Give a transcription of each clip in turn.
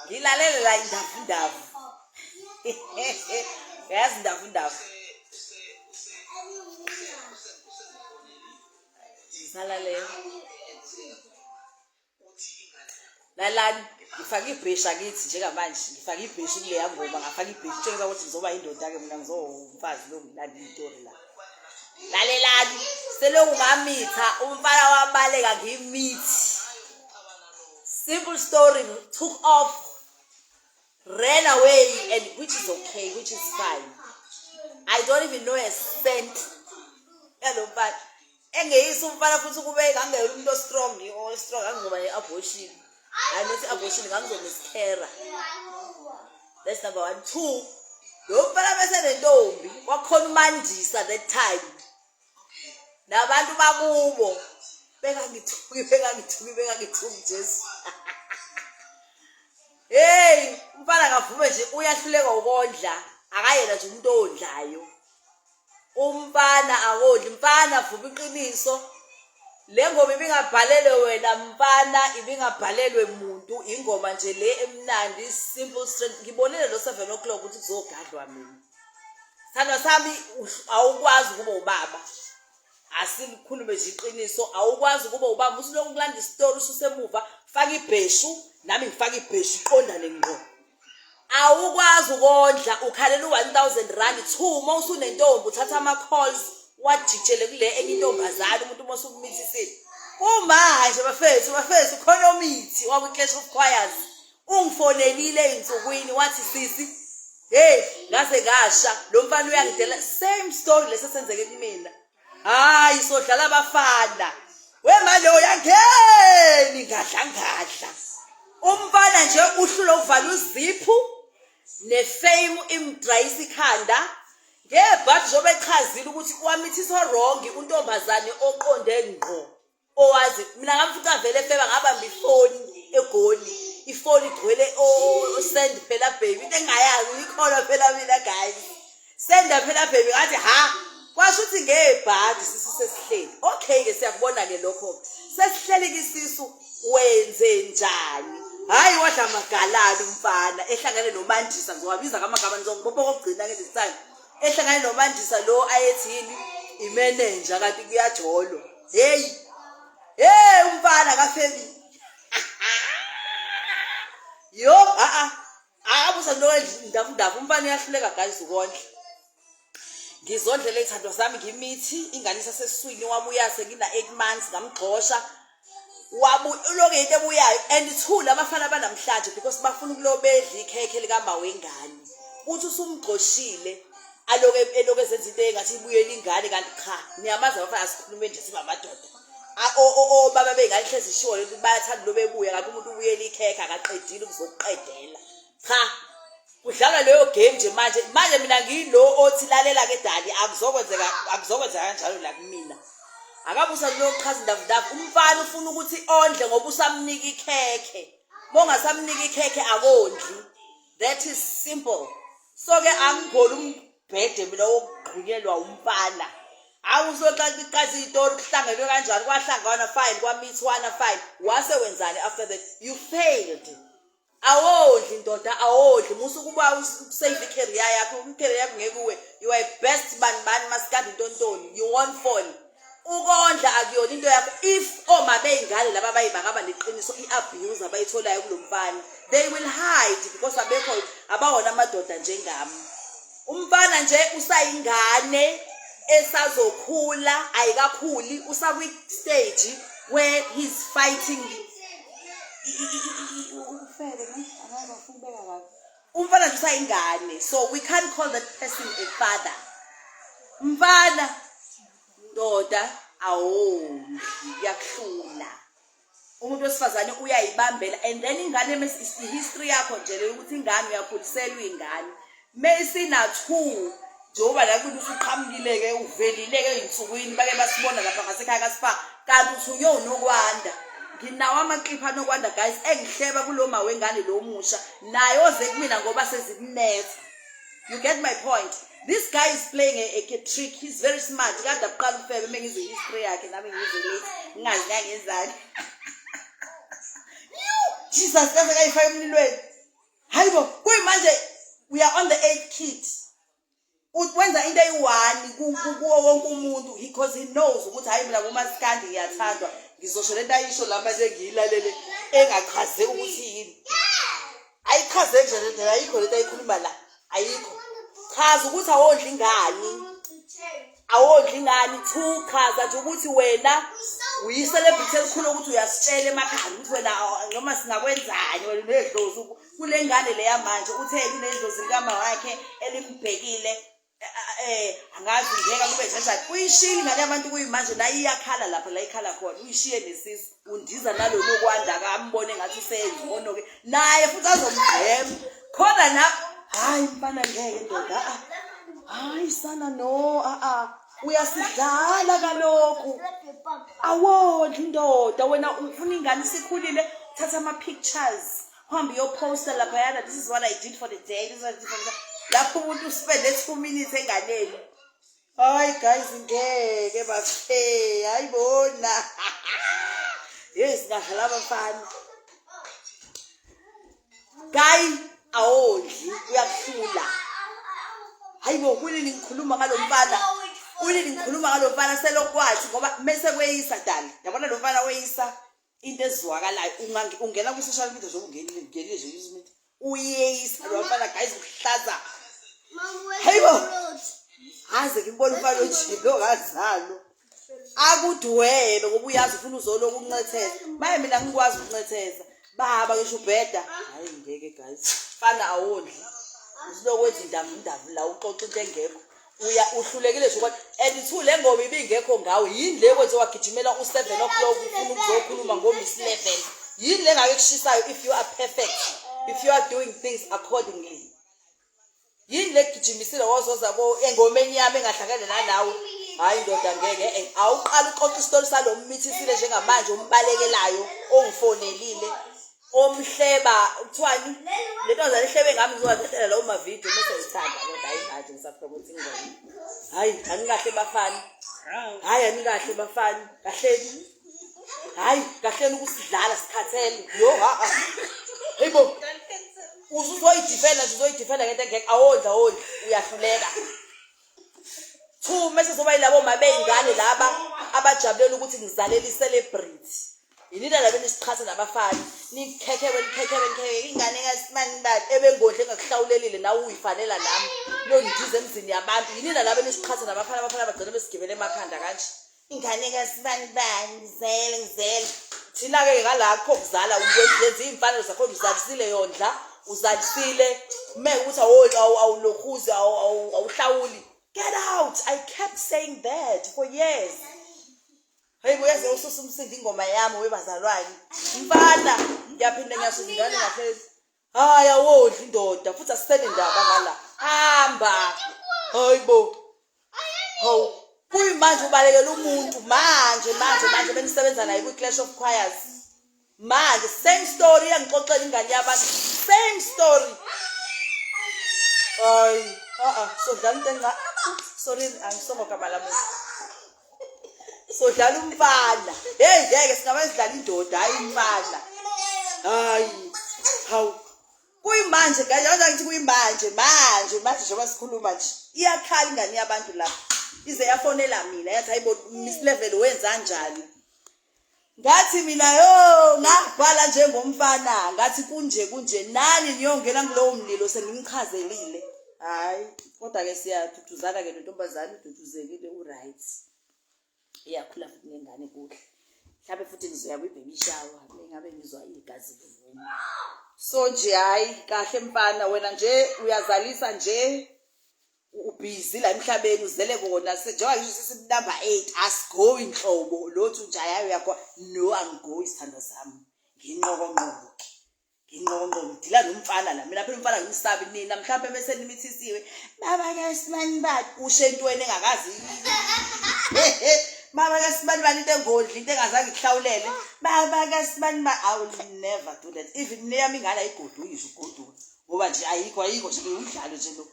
Ngilalele la indavundavu. Yazi indavundavu. Ngisalalela. Lalani, ngifake ibhesha kithi njengamanje, ngifake ibhesha kuleya ngoma, ngafaka ibhesha tshengisa ukuthi ngizoba indoda-ke mina ngizowumfazi lo ngilanda iyitori la. Lalelani, selokhu ngamitha umfana wabaleka ngimithi. Simple story, took off, ran away and which is okay, which is fine. I don't even know a cent yalo mfana. Engeyisa umfana futhi ukube ngangeyona umuntu o-strong, o-strong ngangizoba ne-abortion. Hayi not i-abortion, ngangizomiscarra. That's number one. Two, lo mfana bese nentombi kwakhona uMandisa that time. Nabantu bakubo bengangithuki bengangithuki bengangithuki Jesu. Hey, umfana kavume nje uyahluleka ukondla, akayena nje umuntu owondlayo. Umfana akodli, mfana vuma iqiniso. Le ngoma ibingabhalelwe wena mfana, ibingabhalelwe muntu, ingoma nje le emnandi, simple strength. Ngibonile lo 7 o'clock ukuthi kuzogadlwa mina. Sithandwa sami awukwazi ukuba ubaba. Asikhulume nje iqiniso, awukwazi ukuba ubaba. Usulokhu kulanda isitori ususemuva, faka ibheshu, nami ngifaka ibheshu iqondane ngqo. Awukwazi ukondla ukhalela u-1000 rand two uma usunentombi uthatha ama-calls wajijele kule enye intombazane umuntu uma usukumithisile. Kumanje bafethu bafethu khona omithi wakwi-Clash of Choirs ungifonelile ey'nsukwini wathi sisi hey ngaze ngasha lo mfana uyangidela same story lesi esenzeke kumina. Hayi sodlala abafana. Wema lo yangeni ngadla ngadla. Umfana nje uhlula ukuvala uziphu nefame imdrayisa ikhanda ngebhadi njengoba echazile ukuthi wamithiswa wrong untombazane oqonde ngqo. Owazi mina ngamfica vele efeba ngabamba ifoni eGoli ifoni igcwele send phela baby into engingayazi ngikholwa phela mina guys senda phela baby ngathi ha kwasho ukuthi ngebhadi sisu sesihleli okay ke siyakubona ke lokho sesihleli ke isisu wenze njani hayi wadla amagalala umfana ehlangene noMandisa ngizowabiza ngamagama ngizongibopha kokugcina ke this time ehlangane noMandisa lo ayethi yini imenenja kanti kuyajolwa hey hey umfana kafemi yo a a abusa lo ndavundavu umfana uyahluleka guys ukondla ngizondlela ithandwa sami ngimithi ingane isasesiswini wabuya sengina 8 months ngamgxosha wabu uloke into ebuyayo and two labafana banamhlanje because bafuna ukulobedla ikhekhe likama wengane uthi usumgxoshile aloke eloke ezenza into engathi ibuyela ingane kanti cha niyamazi abafana asikhulume nje singamadoda obaba bey'ngane hlezi ishiwo lento bayathanda lobebuya kanti umuntu ubuyela ikhekhe akaqedile ukuzokuqedela cha kudlalwa leyo game nje manje manje mina ngiyilo othi lalela ke dali akuzokwenzeka akuzokwenzeka kanjalo la kumina akabusa kulochaza indavundavu umfana ufuna ukuthi ondle ngoba usamnika ikhekhe mongasamnika ikhekhe akondli that is simple so ke angigoli umbhede mina wokugqinyelwa umfana awusoxa iqaza izitori kuhlangenwe kanjani kwahlangana fine kwamithwana fine wase wenzani after that you failed Awondli ndoda awondli musa ukuba usave i-career yakho i-career yakho ngeke uwe you are best bani bani masikandi ntontoni you won't fall ukondla akuyona into yakho if oma beyingane laba baye bangaba neqiniso i-abuse abayitholayo kulo mfana they will hide because abekho abawona amadoda njengami umfana nje usayingane esazokhula ayikakhuli usakwi-stage where he's fighting Ufele ne? Angazi ngifuna ukubeka kabi. Umfana nje usayingane so we can't call that person a father. Mfana ndoda awondli kuyakuhlula. Umuntu wesifazane uyayibambela and then ingane history yakho nje leyo ukuthi ingane uyakhuliselwa ingane. Mesina 2 njengoba la kuthi usuqhamukile-ke uvelile-ke ey'nsukwini bake basibona lapha ngasekhaya kaSpar kanti uthunywe uNokwanda nginawo amakliphu aNokwanda guys engihleba kulo ma wengane lo musha naye oze kumina ngoba sezikunetha you get my point this guy is playing a, a, a trick he's very smart kade akuqala ufebe uma ngizwe history yakhe nami ngizwe late ngingazi ngangenzani Jesus kaze kayifaka emlilweni. Hayibo, kuyimanje we are on the eighth kid. Wenza into eyi-one kuwo wonke umuntu because he knows ukuthi hhayi, mina kumasikandi ngiyathandwa. Ngizosho lento ayisho la manje, ngiyilalele, engachaze ukuthi yini. Ayichazeki nje lento, ayikho lento ayikhuluma la, ayikho. Chaza ukuthi awondli ingani, awondli ingani. Two, chaza nje ukuthi wena uyi-celebrity elikhulu, ukuthi uyasitshela emakhaya ukuthi wena noma singakwenzani, wena unedlozi kule ngane leya. Manje uthe kunedlozi likama wakhe elimbhekile. Angazi ngeke kube njani. Uyishiyile ingane yabantu, kuyimanje naye iyakhala lapha la ikhala khona. Uyishiye nesisu, undiza nalo nokwanda, akambone ngathi usengcono-ke naye futhi azomgqema khona na. Hayi mfana, ngeke ndoda, a hayi sana, no, a uyasidlala kalokhu. Awondli indoda, wena ufuna ingane isikhulile, thatha ama-pictures, uhambe uyophosta laphayana, "This is what I did for the day, this is what I did for the day." Lapho umuntu uspende 2 minutes enganeni. Hayi guys, ngeke bafe. Hayi bona, yes, singadlala abafana. Guy, awondli, uyakuhlula. Hayi bo, kunini ngikhuluma ngalo mfana, kunini ngikhuluma ngalo mfana, selokwathi ngoba mese kweyisa dali. Yabona lo mfana weyisa into ezwakalayo. Ungena kwi-social media nje, ungenile, ngenile nje kwi-social media, uyeyisa lo mfana guys, uhlaza. Hayibo, aze ngibone umfana ojile ongazalo akudwebe, ngoba uyazi ufuna uzoloku ukuncetheza. Maye mina ngikwazi ukuncetheza baba, ngisho ubheda. Hayi ngeke guys, fana awondli, usilokwenza indavu indavu la, uxoxa into engekho. Uya uhlulekile nje ukuthi. And two, le ngoma ibingekho ngawe. Yini le kwenze wagijimela u-7 o'clock ufuna ukuzokhuluma ngo-Miss Level? Yini le ngake kushisayo if you are perfect, if you are doing things accordingly? Yini le gijimisile wozoza ko engomeni yami engahlangene nanawe? Hayi ndoda, ngeke. Awuqala uxoxa isitori salo mmithisile njengamanje, umbalekelayo, ongifonelile, omhleba. Kuthiwani le ntombazane ihlebe ngami? Ngizowathathela lawo mavidiyo mese ngithanda, kodwa hayi manje ngisapromotha ingoma. Hayi, anikahle bafana, hayi anikahle bafana, kahleni. Hayi kahleni ukusidlala, sikhathele. Yo, ha ha, hey bo, usuzoyidefenda nje, uzoyidefenda ngento engekho. Awondla, awondli, uyahluleka. Two, mase soba yilabo ma bey'ngane laba abajabulela ukuthi ngizalela i-celebrity. Yinina laba enisiqhatha nabafana, nikhekhewe, nikhekhewe, nikhekhe ingane engasimani bani ebengondle engakuhlawulelile, nawe uyifanela nami londiza emzini yabantu. Yinina laba enisiqhatha nabafana, abafana bagcina besigibele emakhanda kanje, ingane kasibani bani, ngizele, ngizele. Thina-ke ngalakho kuzala wenza iy'mfanelo zakho, uzalisile, yondla, uzalisile, me ukuthi awulokhuzi, awuhlawuli, get out. I kept saying that for years. Hayi, uyaze ususa umsindo ingoma yami webazalwane. Mfana, ngiyaphinda ngiyasho, ingane ngahlezi. Hayi, awondli indoda, futhi asisenendaba ngala. Hamba, hayi bo. Hawu, kuyimanje ubalekela umuntu manje manje manje benisebenza naye kwi-Clash of Choirs. Manje same story, iyangixoxela ingane yabantu, same story. Hayi, a-a, sodlala into enca. Sorry, angisongo gama lamuntu. Sodlala umfana. Hey, ngeke, singabe sidlala indoda, hayi umfana. Hayi, hawu, kuyimanje kanje ngithi kuyimanje manje manje njengoba sikhuluma nje, iyakhala ingane yabantu lapha, ize yafonela mina yathi, "Hayibo Miss Level, wenza kanjani?" Ngathi mina, yo, ngabhala njengomfana, ngathi kunje kunje, nani niyongena kulowo mlilo, sengimchazelile. Hayi, kodwa-ke siyaduduzana-ke nentombazane, ududuzekile, u-right, iyakhula futhi nengane kuhle. Mhlawumbe futhi ngizoya kwi-baby shower mengabe ngizwa igazi livuma. So nje hayi kahle mfana, wena nje uyazalisa nje, ubhizi la emhlabeni, uzele kona. Njengoba ngisho, sesi-number 8, asigoyi nhlobo lothu nje. Hayi, uyakho no, angigoyi sithandwa sami, nginqokonqoko ke, nginqokonqoko, ngidila nomfana la. Mina phela umfana ngimsabi. Nina mhlawumbe bese nimithisiwe, baba kaSibani bani, usho entweni engakazi, baba kaSibani bani, into engondli, into engazange ikuhlawulele, baba kaSibani bani. I will never do that. Even neyami ingane ayigoduki nje, ugoduka ngoba nje ayikho, ayikho nje, umdlalo nje lo.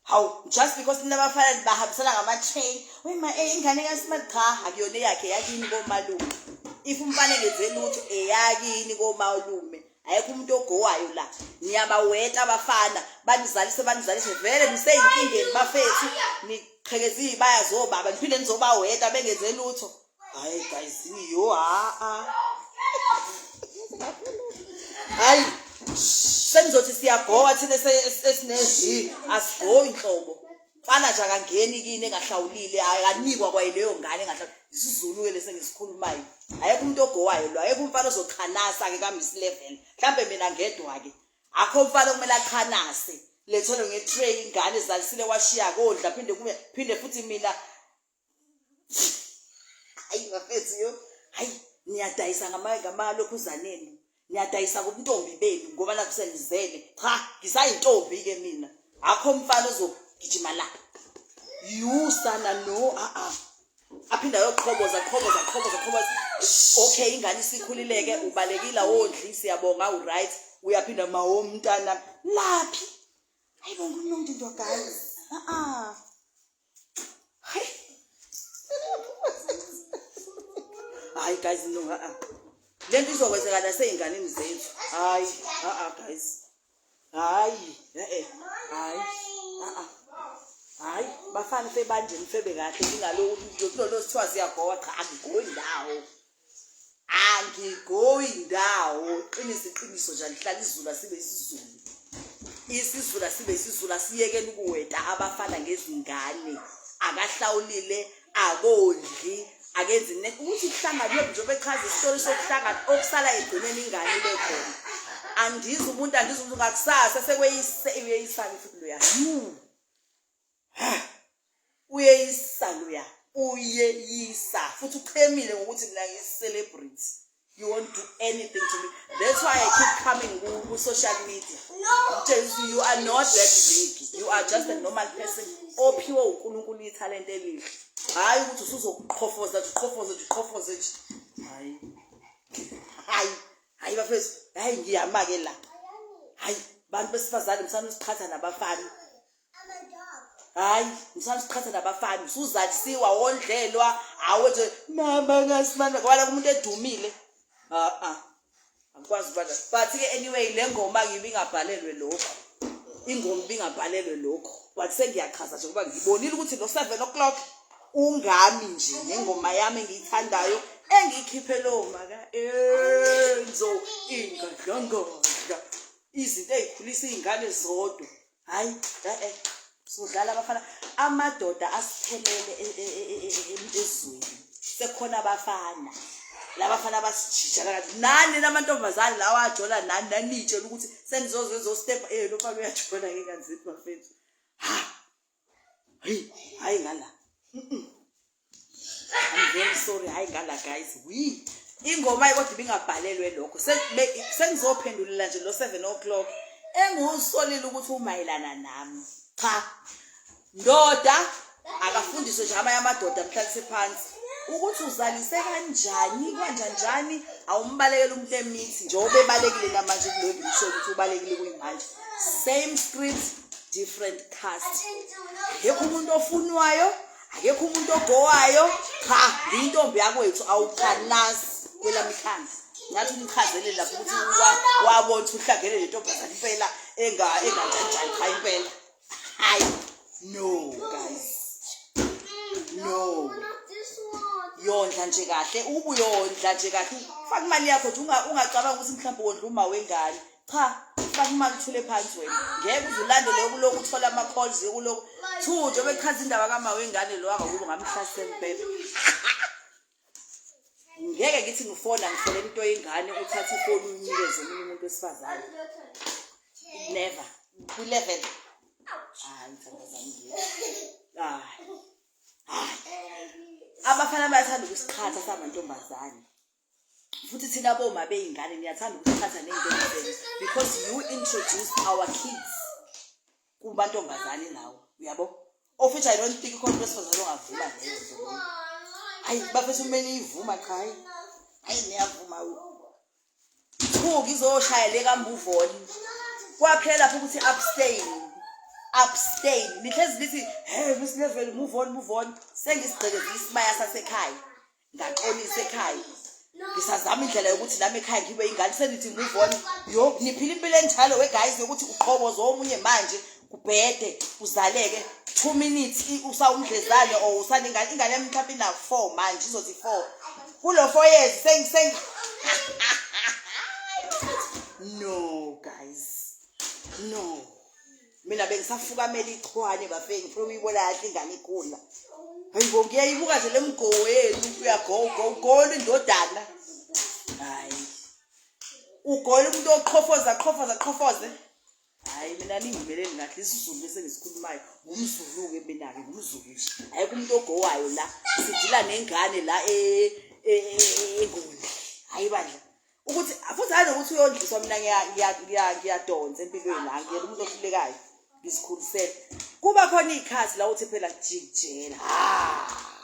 Hawu, just because nina abafana bahambisana ngama-chain, wema ingane kaSibani, cha, akuyona eyakhe, eyakini komalume. If umfana engenze lutho, eyakini komalume. Ayekho umuntu ogowayo la. Niyabaweta abafana, banizalise banizalise vele niseyinkingeni bafethu, niqhekeza izibaya zobaba, niphinde nizobaweta bengenze lutho. Hayi guys, yo ha a. Hayi senizothi siyagowa thina esinezi asigoyi nhlobo. Mfana nje akangeni kini engahlawulile, akanikwa kwayileyo ngane engahlawulile. IsiZulu-ke lesi engisikhulumayo. Ayekho umuntu ogowayo lo, ayekho umfana ozochanasa-ke ka-Miss Level. Mhlampe mina ngedwa-ke. Akho umfana okumele achanase. Lethelwe nge-tray ingane ezalisile washiya kodla phinde kube phinde futhi mina hayi bafethu yo hayi niyadayisa ngamalokhuzaneni niyadayisa kubuntombi benu ngoba nakhu senizele cha ngisayintombi ke mina akho mfana ozogijima la yusana no a a aphinda ayoqhoboza qhoboza qhoboza qhoboza okay ingane isikhulileke ubalekile awondli siyabonga u-right uyaphinda mawomntana laphi hayi bonke umuntu into guys a-a hayi hayi guys no a-a le nto izokwenzeka nasey'nganeni zethu hayi a-a guys hayi e-e hayi a-a hayi bafana febanje nifebe kahle ningaloku kulolo sithiwa siyagowa cha angigoyi ndawo angigoyi ndawo qinisa iqiniso nje alihlala izulu asibe isizulu isizulu asibe isizulu asiyekele ukuweta abafana ngezingane akahlawulile akondli akenzi ne ukuthi kuhlanganwe njengoba echaza isitori sokuhlangana okusala egcineni ingane ibe khona andizi umuntu andizi umuntu ngakusasa sekweyise uyeyisana futhi loya uyeyisa loya uyeyisa futhi uchemile ngokuthi mina ngiyi-celebrity you won't do anything to me that's why I keep coming ku-social media ngitshela you are not that big you are just a normal person ophiwe uNkulunkulu ithalente elihle hhayi ukuthi usuzoqhofoza nje uqhofoze nje uqhofoze nje hayi hayi hayi bafethu hayi ngiyama-ke la hayi bantu besifazane msane usiqhatha nabafana hayi ngisasiqhatha nabafana usuzalisiwa wondlelwa awenze mama ngasimana ngoba la umuntu edumile a-a akukwazi ukuba but-ke anyway le ngoma kimi ingabhalelwe lokho ingoma ibingabhalelwe lokho but sengiyachaza nje ngoba ngibonile ukuthi lo 7 o'clock ungami nje nengoma yami engiyithandayo engiyikhiphe lowo maka enzo ingadlangadla izinto ey'khulisa iy'ngane zodwa hayi e-e sodlala abafana amadoda asiphelele ezweni sekhona abafana labafana basijijela kathi nani namantombazane lawa ajola nani nanitshela ukuthi senizozenzo step lo mfana uyajola ke kanzi bafethu ha hey hayi ngala I'm very sorry hayi ngala guys we ingoma kodwa ibingabhalelwe lokho sengizophendulela nje lo 7 o'clock engiwusolile ukuthi umayelana nami cha ndoda akafundiswe nje amanye amadoda mhlalise phansi ukuthi uzalise kanjani kanjanjani awumbalekela umuntu emithi njengoba ebalekile namanje kulo ngisho ukuthi ubalekile kuyimanje same script different cast akekho umuntu ofunwayo akekho umuntu ogowayo cha ngiyintombi yakwethu awuqanasi kwelami ikhanda ngathi umchazele lapho ukuthi wabona ukuthi uhlangene nentombazane impela enganjanjani cha impela hayi no guys no yondla nje kahle ubuyondla nje kahle ufake imali yakho nje ungacabanga ukuthi mhlawumbe wondla uma wengane cha faka imali uthule phansi wena ngeke uze ulandele ukulokhu uthola ama-calls yokulokhu two njengoba echaza indaba kama wengane lo angakubo ngamhlasela impela ngeke ngithi ngifona ngifonela into yengane uthathe ifoni uyinikeze omunye umuntu wesifazane never kwi-level hayi mthandazane hayi hayi abafana bayathanda ukusiqhatha samantombazane futhi thina boma bey'ngane niyathanda ukusiqhatha ney'ntombi zenu because you introduced our kids kumantombazane lawo uyabo of which I don't think khona wesifazane ongavuma leyo nto leyo hayi bafethu kumele iyivuma cha hayi hayi niyavuma two ngizoshaya le ka-move on kwaphela lapho ukuthi abstain abstain nihlezi lithi hey Miss Level move on move on sengisigqekezile isibaya sasekhaya ngaxolisa ekhaya Ngisazama indlela yokuthi nami ekhaya ngibe ingane, senithi move on. Yo, niphila impilo enjalo we guys, yokuthi uqhoboza omunye manje kubhede uzaleke 2 minutes usawumdlezane or usanengane, ingane yami mhlawumbe ina 4 manje, izothi 4 kulo 4 years seng seng no guys, no. Mina bengisafukamela ichwane bafethu, ngifuna ukuyibona kahle ingane ikhula. Hayibo, ngiyayibuka nje le mgowo yenu, uyago go gola indodana. Hayi, ugola umuntu oqhofoza qhofoza qhofoze. Hayi, mina ningimeleli kahle isiZulu lesengisikhulumayo, ngumZulu-ke mina-ke, ngumZulu nje. Ayikho umuntu ogowayo la, sidila nengane la eNgoni. Hayi bandla, ukuthi futhi hayi nokuthi uyondliswa, mina ngiyadonsa empilweni, angiyena umuntu ohlulekayo, ngizikhulisele. Kuba khona iy'khathi la uthi phela jikijela, ha.